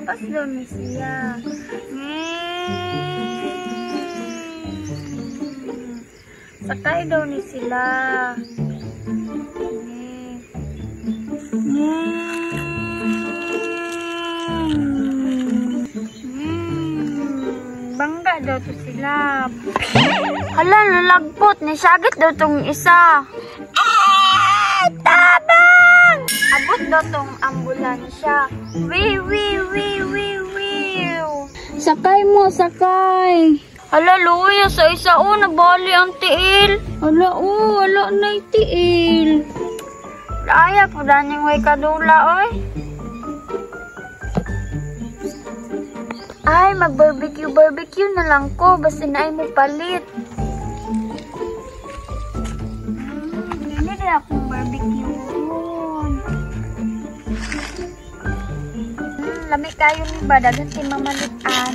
Gapas daw ni siya. Sakay daw ni sila. Bangga daw to sila. Hala, nalagpot. Nisagit daw tong isa. Ah! Tabang! Abot daw tong ambulansya. Wee, wee, wee, wee, wee. Sakay mo, sakay. Hala, luya sa isa. Oh, nabali ang tiil. Hala, oh, wala na tiil. Laya po, daning way kadula, oy. Ay, mag-barbecue, barbecue na lang ko. Basta na ay mo palit. Hindi na akong barbecue. Lami kayo ni ba? Dagan si mamalitan.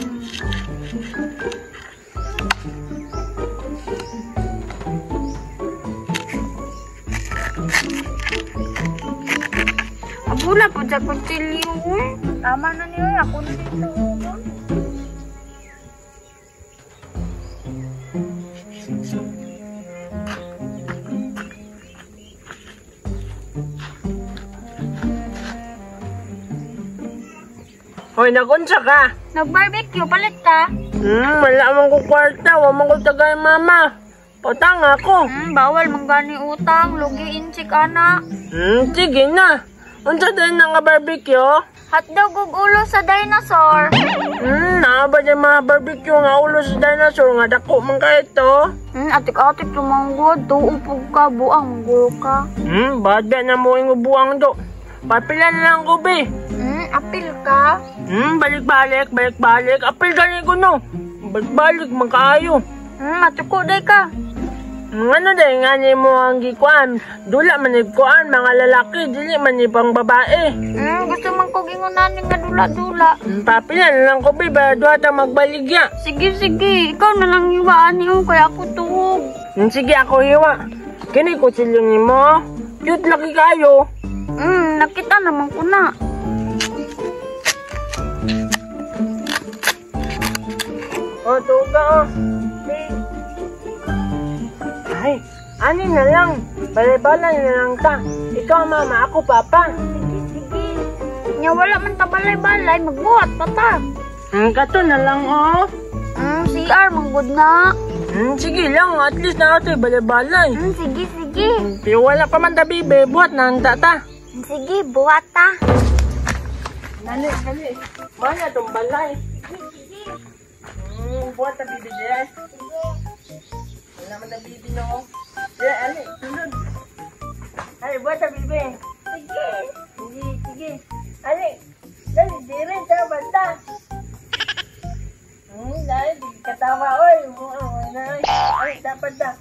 Abula po sa kutsilyo. Tama na niyo. Ako na dito. Hoy, nagunsa ka? Nag-barbecue, palit ka? Wala man ko kwarta, wala man ko tagay mama. Utang ako. Bawal man gani utang, lugi insik ana. Sige na. Unsa din nga barbecue? Hotdog ug ulo sa dinosaur. Naa ba dyan mga barbecue nga ulo sa dinosaur nga dako man ka ito? Atik-atik tumanggod, tuupog ka, buang mangguro ka. Bad ba na mo yung buang do? Papila na lang ko, be. Apil ka? Balik-balik, balik-balik. Apil gani ko, no. Balik-balik, magkaayo. Matuko day ka. Ano day, nga ni mo ang gikuan. Dula man kuan, mga lalaki, dili man ni pang babae. Gusto man ko gingunan nga dula-dula. Papila na lang ko, be, para duha ta magbaligya. Sige, sige. Ikaw na lang hiwaan niyo, kaya ako tuhog. Sige, ako hiwa. Kini ko silyo ni mo. Cute laki kayo. Nakita naman ko na. Oh, tuga, oh. Ay, ani na lang. Balay-balay na lang ta. Ikaw, mama, ako, papa. Sige, sige. Nya wala man ta balay-balay, magbuhat pa ta. Kato na lang, oh. CR, manggod na. Sige lang, at least na ito, balay-balay. Sige, sige. Pero wala pa man ta, bibe. Buhat na ang tata. Sige, buhat ta. Dali, dali. Mana itong balay. Sige, sige. Buhat na bibi dyan. Sige. Wala man na bibi, no? Yeah, ali, sunod. Ay, buhat na bibi. Sige. Sige, sige. Ali, dali, dire, ta, banda. Dali, di katawa, oy. Ay, dapat da.